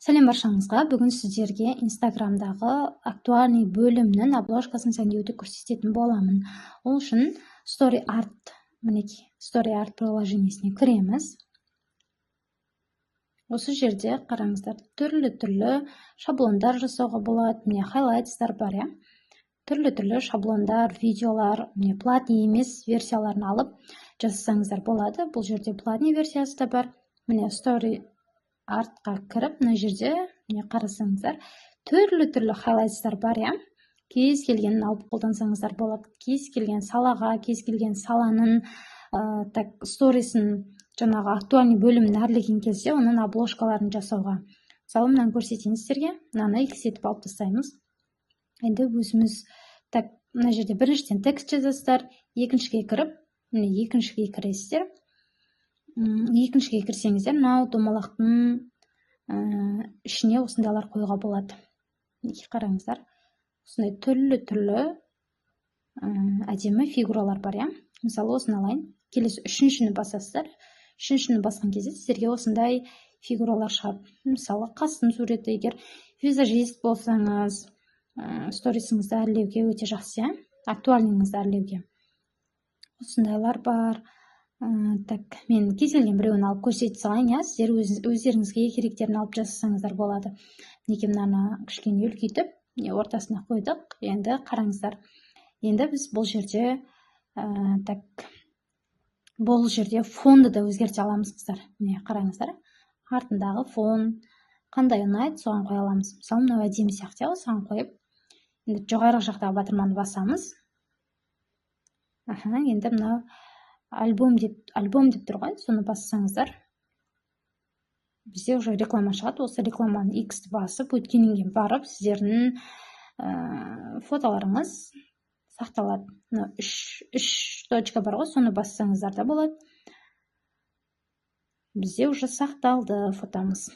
Сәлем баршаңызға! Бүгін сіздерге Инстаграмдағы актуальный бөлімнің обложкасын сәндеуді көрсететін боламын. Ол үшін Story Art, мінекей, Story Art приложениесіне кіреміз. Осы жерде, қараңыздар, түрлі-түрлі шаблондар жасауға болады. Міне, highlights-тар бар, иә, түрлі-түрлі шаблондар, видеолар. Міне, платный емес версияларын алып жасасаңыздар болады. Бұл жерде платный версиясы да бар. Міне, Story Art-қа кіріп, мына жерде, міне, қарасаңыздар, түрлі түрлі highlights-тар бар, иә. Кез келгенін алып қолдансаңыздар болады. Кез келген салаға, кез келген саланың так, сторисін, жаңағы актуальный бөлімін әрлеген кезде, оның обложкаларын жасауға. Мысалы, мынаны көрсетейін сіздерге. Мынаны икс етіп алып тастаймыз. Енді өзіміз, так, мына жерде біріншіден текст жазасыздар. Екіншіге кіріп, міне, екіншіге кіресіздер. Екіншіге кірсеңіздер, мынау домалақтың ішіне осындайлар қоюға болады. Мінекей, қараңыздар, осындай түрлі түрлі әдемі фигуралар бар, иә. Мысалы, осыны алайын. Келесі үшіншіні басасыздар. Үшіншіні басқан кезде сіздерге осындай фигуралар шығады. Мысалы, қастың суреті. Егер визажист болсаңыз, сторисіңізді әрлеуге өте жақсы, иә, актуальныйыңызды әрлеуге осындайлар бар. Так, мен кез келген біреуін алып көрсете салайын, иә. Сіздер өздеріңізге керектерін алып жасасаңыздар болады. Мінекей, мынаны кішкене үлкейтіп, міне, ортасына қойдық. Енді қараңыздар, енді біз бұл жерде так, бұл жерде фонды да өзгерте аламыз, қыздар. Міне, қараңыздар, артындағы фон қандай ұнайды, соған қоя аламыз. Мысалы, мынау әдемі сияқты, иә, осыған қойып, енді жоғарғы жақтағы батырманы басамыз. Аха, енді мынау альбом деп тұр ғой, соны бассаңыздар, бізде уже реклама шығады. Осы рекламаны иксті басып өткеннен кейін барып, сіздердің фотоларыңыз сақталады. Мына үш точка бар ғой, соны бассаңыздар да болады. Бізде уже сақталды фотомыз.